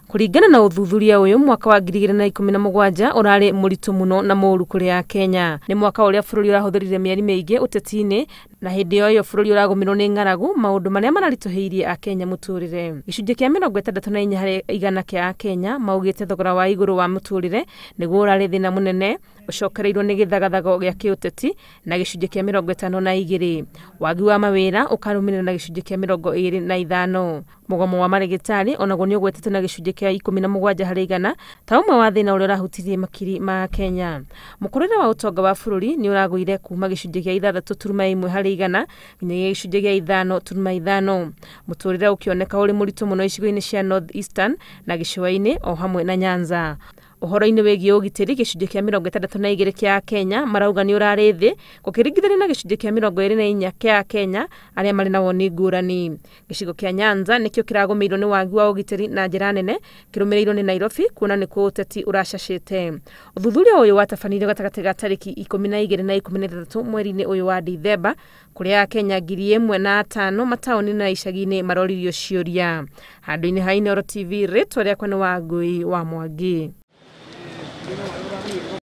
Kũringana na ũthuthuria ũyũ, mwaka wa 2017 ũrarĩ mũritũ mũno na mũũru kũrĩ Akenya. Nĩ mwaka ũrĩa bũrũri ũrahũthĩrire mĩeri mĩingĩ ũteti-inĩ, na hĩndĩ o ĩyo bũrũri ũragũmĩrwo nĩ ng'aragu, maũndũ marĩa mararitũhĩirie Akenya mũtũrĩre. Gĩcunjĩ kĩa 64 harĩ igana kĩa Akenya maugĩte thogora wa igũrũ wa mũtũrĩre nĩguo ũrarĩ thĩna mũnene, ũcokereirwo nĩ gĩthagathago gĩa kĩũteti na gĩcunjĩ kĩa 52. Wagi wa mawĩra ũkarũmĩrĩra na gĩcunjĩ kĩa 25. Mũgomo wa marĩgĩtarĩ onaguo nĩ ũgwetetwo na gĩcunjĩ kĩa 17 harĩ igana ta ũmwe wa thĩna ũrĩa ũrahutirie makiri ma Kenya. Mũkũrĩre wa ũtonga wa bũrũri nĩ ũragũire kuma gĩcunjĩ kĩa 6.1 harĩ igana nginyagia gĩcunjĩ kĩa 5.5. Mũtũrĩre ũkĩoneka ũrĩ mũritũ mũno icigo-inĩ cia North Eastern na gĩcũa-inĩ o hamwe na Nyanza. Ũhoro-inĩ wĩgiĩ ũgitĩri, gĩcunjĩ kĩa 62 kĩa Kenya marauga nĩ ũrarĩ thĩ gũkĩringithanio na gĩcunjĩ kĩa 24 kĩa Kenya arĩa marĩ na woni ngũrani. Gĩcigo kĩa Nyanza nĩkĩo kĩragũmĩirwo nĩ wagi wa ũgitĩri na njĩra nene, kĩrũmĩrĩirwo nĩ Nairobi kuona nĩkuo ũteti ũracacĩte. Ũthuthuria ũyũ watabanĩirio gatagatĩ ga tarĩki 12 na 13 mweri-inĩ ũyũ wa Dithemba, kũrĩa Akenya 1005 mataũni na icagi-inĩ maroririo ciũria. Handũ-inĩ ha Inooro TV, rĩtwa rĩakwa nĩ Wangũi wa Mwangi.